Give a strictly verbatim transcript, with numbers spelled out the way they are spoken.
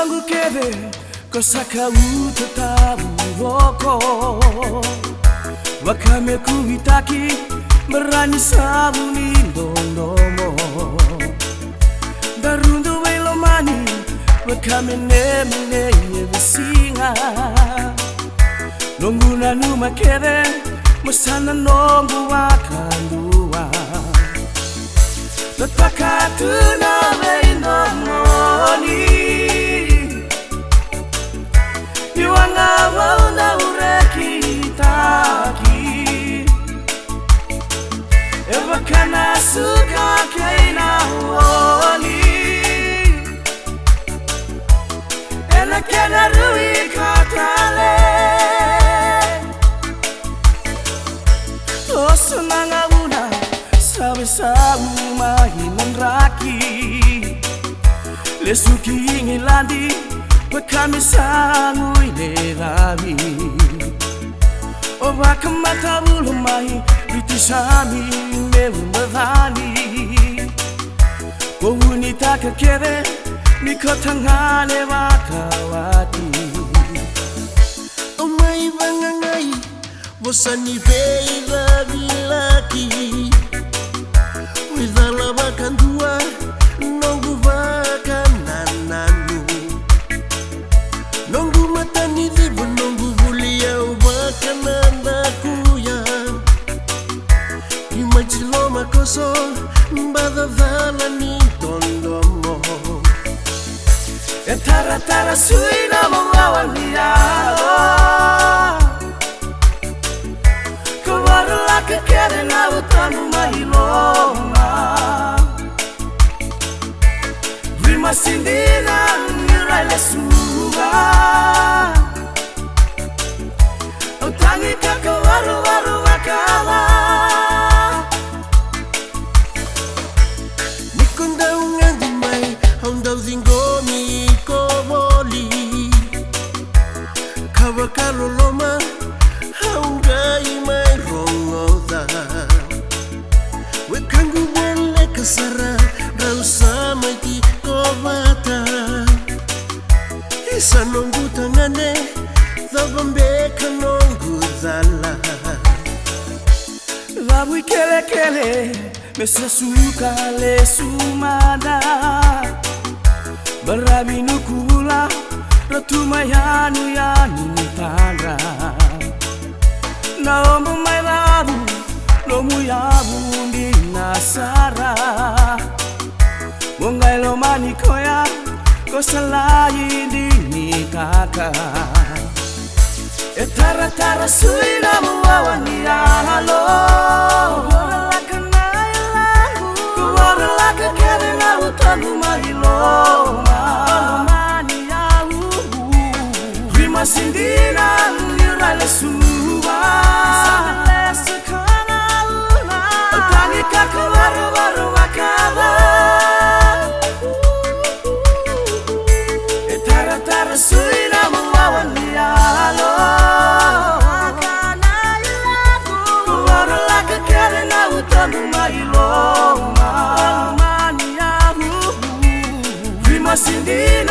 Noqu kece ko sa kauta tavu roko, vaka me kuitaki, barani savu ni dodomo. Daru dau veilomani, vaka me nemuni e veisiga. Noqu nanuma kece, mo sa na noqu vakadua. Tataka tu na veidomoni, ni waqa vou dau rekitaki. E vaka na suka kei na oli, ena kena rui ka tale. Oso na gauna, save sau mai na draki. Lesu ki Igiladi, vaka me sa gui lecavi. O vakamatavulo mai British Army, me vacani. Ko vunitaka kece ni ko tagane vakawati. O mai vagagai, vosa ni veilavilaki. Oi cala vakadua, noqu vakanananu. Noqu mataniciva, noqu vuli au vakanadakuya. Ni mai tiloma koso, baca cala ni dodomo. E taratara sui na mamawa ni yalo. Ko varalaka kece na utanu mai loma. Vima sidina ni rai lesuva. Au tagi ka ka varuvaru vakava. Ni ko dau gadi mai, au dau ciqomi ko voli. Ka vakaloloma, au qai mai rogoca. Wekaqu voleka sara, rau sa mai tiko vata. Isa noqu tagane, cava beka noqu cala. Cavu i kelekele, me sa suka lesu mada. Baravi nuku vula, rau tu mai yanuyanu ni tadra. Na obo mai cavu, nomu yavu dina sara. Mo qai lomani koya, ko sa lai dinitaka. E taratara sui na muawa ni yalo. Ko vorolaka na yalo. Ko vorolaka kece na utanu mai loma. Loma ni yau. Vima sidina ni rai lesuva. Sa lesu kana una. O tani ka ko varuvaru vakava. E taratara sui na muawa ni yalo. Ko vorolaka kece na utanu mai loma. Vima sidina